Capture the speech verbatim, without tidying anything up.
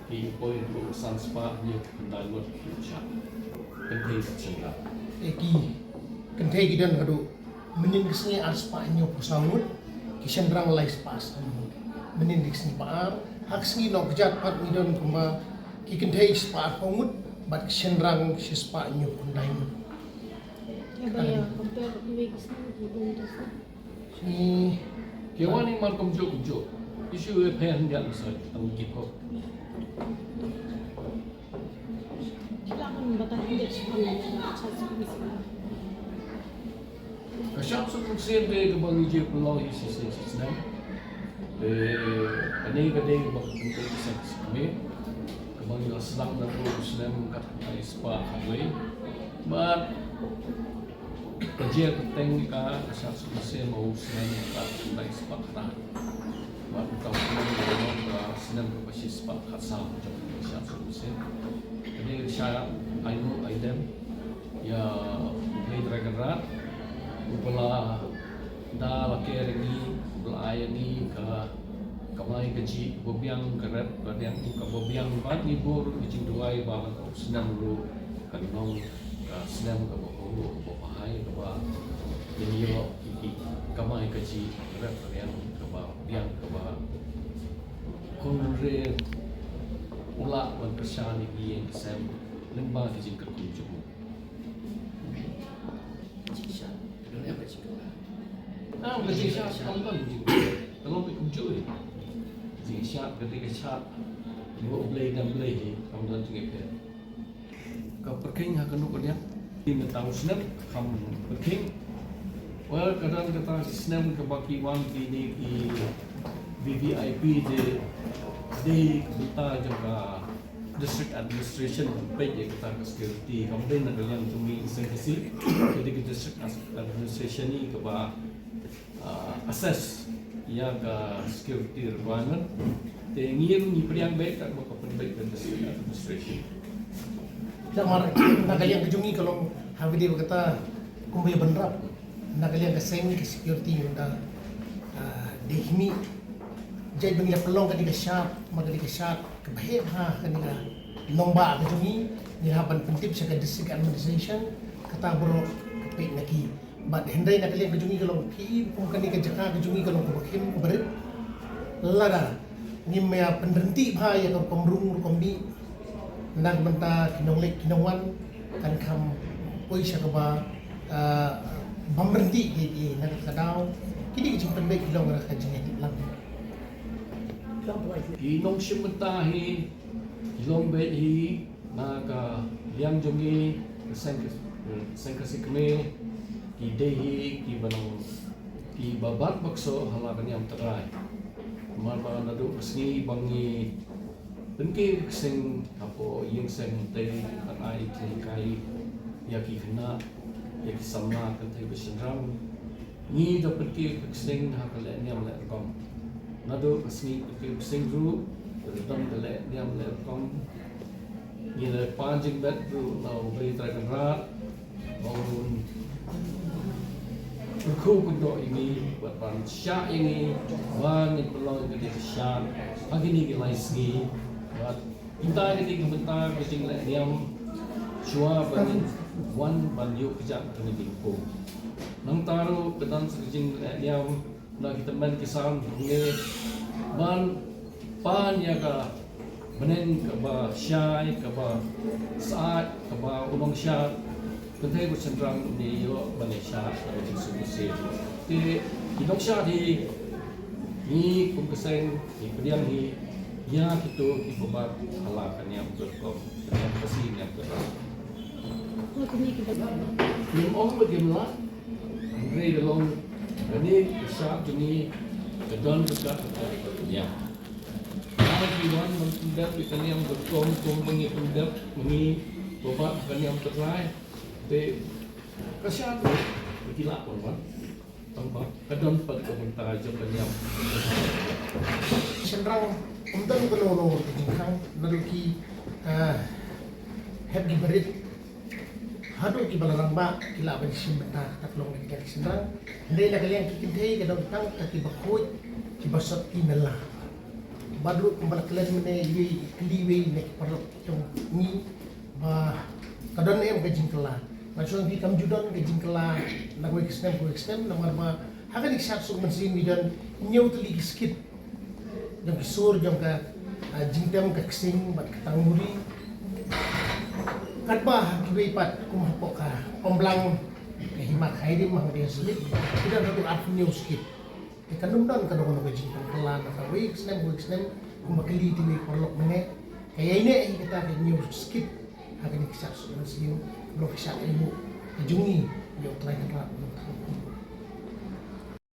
Ki poi haduh san spah hynñiew phew khyndai ngut ki shah. Kynthei bad shynrang. Eh, ki kynthei ki don haduh mynnin ka sngi ar spah hynñiew phew saw ngut, ki shynrang lai spah san ngut. Mynnin ka sngi ba ar, ha ka sngi Nohkjat pat ngi don kumba ki kynthei spah arphew ngut, bad ki shynrang shi spah hynñiew phew khyndai ngut. Ki ba ïa compare iwei ki sngi ki don ta sngi. Ki wan i mar kumjuh kumjuh. Issue e pher hyndiat sa tang ki pok. Ka shad subvention te kaba ngi je pynlong hi shisien shisnem. Te kane ka dei kaba ka pynpeit ka seng ka seng kmie. Kaba ngi la sdang na u snem kat ka spah khatwei. Bad ka jia ka teng ka, ka shad subvention ma u snem ka khyndai spah khatar. Bad ka snem ka long ka snem kaba shi spah khatsaw jong ka shad subvention. Kane ka shah ai nguh ai dem ïa U Blei Trai Kynrad uba la da la ker ïa ngi, uba la ai ïa ngi ka kamai kajih kaba biang, ka rep ka riang kaba biang, bad ngi buh ruh ka jingduwai ba man ka u snem ruh kan long ka snem kaba khuid kaba bha ïa kaba ngin ïoh ki, ki kamai kajih, ka rep ka riang kaba biang, kaba khun re u lah ban kyrshan ïa ki ïing ki sem lyngba ki jingkyrkhu jong u. Ka jingshad, ka don em ka jingkylla. Ah, ka jingshad kam don jingkylla. Ka long beit kumjuh. Jingshad ka dei ka shad. Ba U Blei dang Blei hi, kam don jingpher. Ka pyrkhing ha kano ka liang? Ki mynta u snem kham pyrkhing. Well, ka don kata ki snem kaba ki wan kine ki V V I P de, dei ka bynta jong ka District Administration ban peit ïa kata ka security, kam dei na ka liang jong ngi seng ka si, ka dei ka District Administration hi kaba, ah, assess ïa ka security requirement. Te ngi ruh ngi pdiang beit katba ka pynbeit ka District Administration. Namar na ka liang ka jong ngi ka long ha ka dei ba kata kumba ïa bynrap. Na ka liang ka seng ka security ynda, ah, dei hynrei jait ba ngi la pynlong ka dei ka shad, ma ka dei ka shad kaba heh ha kane ka nongbah ka jong ngi, ngi la hap ban pyntip sha ka district administration, kata baroh ka peit na ki. Bad hynrei na ka liang ka jong ngi ka long phi, kum kane ka jaka ka jong ngi ka long kaba khim kaba rit. Lada ngim ïa pynryntih bha ïa ka rukom rung rukom mih, na ka bynta ki nongleit ki nongwan kan kham poi sha kaba, ah, bym ryntih ki, ki na ka daw. Kine ki jingpynbeit ki long na ka jingïatip lang. Ki nongshim bynta hi ki long beit hi na ka liang jong ngi, ka seng ka, seng ka si kmie, ki dei hi kiba nang, kiba bat ba ksoh ha la ka niam trai. Namar ba naduh ka sngi ba ngi pynkiew ka seng hapoh ïing seng, te kan ai jinghikai ïa ki khynnah, ïa ki samla kynthei bad shynrang. Ngi da pynkiew ka seng ha ka leh niam leh rukom. Naduh ka sngi pynkiew ka seng ruh, ka don ka leh niam leh rukom. Ngi la pan jingbit ruh na U Blei Trai Kynrad ba un kyrkhu kyndoh ïa ngi, bad ban shah ïa ngi ba ngin pynlong ka dei ka shad ha kine ki lai sngi. Bad mynta ka dei ka mynta ka jingleh niam shuwa ba ngin wan ban ïuh kjat ha kane ka jingpung. Nangta ruh ka don sa ka jingleh niam na ki tymmen ki san hangne ban pan ïa ka bneng kaba shai, kaba sah, kaba u nongshad kynthei bad shynrang ne ïoh ban ïa shad ha ka jingsngewsih. Te ki nongshad hi, ngi kum ka seng ngi pdiang hi ïa kito kiba bat ha la ka niam ka rukom, ka niam Khasi, niam Kynrad. Ngim ong ba kim lah. Hynrei ka long kane ka shad jong ngi ka don ka kat ka kat ka niam. Haba ki wan ban pyndep ïa ka niam ka rukom kumba ngi pyndep ma ngi ba bat ka niam ka trai, te ka shad ruh ki lah ban wan. Tang ba ka don pat ka bynta jong ka niam. Shynrang ym don kano kano ka jingkhang naduh ki, ah, hep ki barit. Haduh kiba la rangbah ki lah ban shim bynta, kata ka long na ka liang ki shynrang. Hynrei na ka liang ki kynthei ka don tang ka kiba khuid, kiba sot ki na la. Bad ruh kumba la klet mynne, iwei i kylli iwei na ki paralok jong ngi ba ka don ne em ka jingkylla. Nga shu ong phi, kam ju don ka jingkylla na kawei ka snem kawei ka snem, namar ba ha kane ka shad Suk Mynsiem ngi don hynñiew tylli ki skit jong ki sur jong ka, ah, jingtem ka ksing bad ka tangmuri. Katba ha kiwei pat kum hapoh ka Umblang, ka Hima Khyrim, ha Mawdiangsmit, ki don haduh arphew hynñiew skit. Te kan ym don kano kano ka jingpynkylla na kawei ka snem kawei ka snem, kumba kylli te iwei i paralok mynne. Ka ïaineh ïa kata ka hynñiew skit ha kane ka shad Suk Mynsiem, ka long ka shad ainguh ka jong ngi ïa U Trai Kynrad Nongthaw.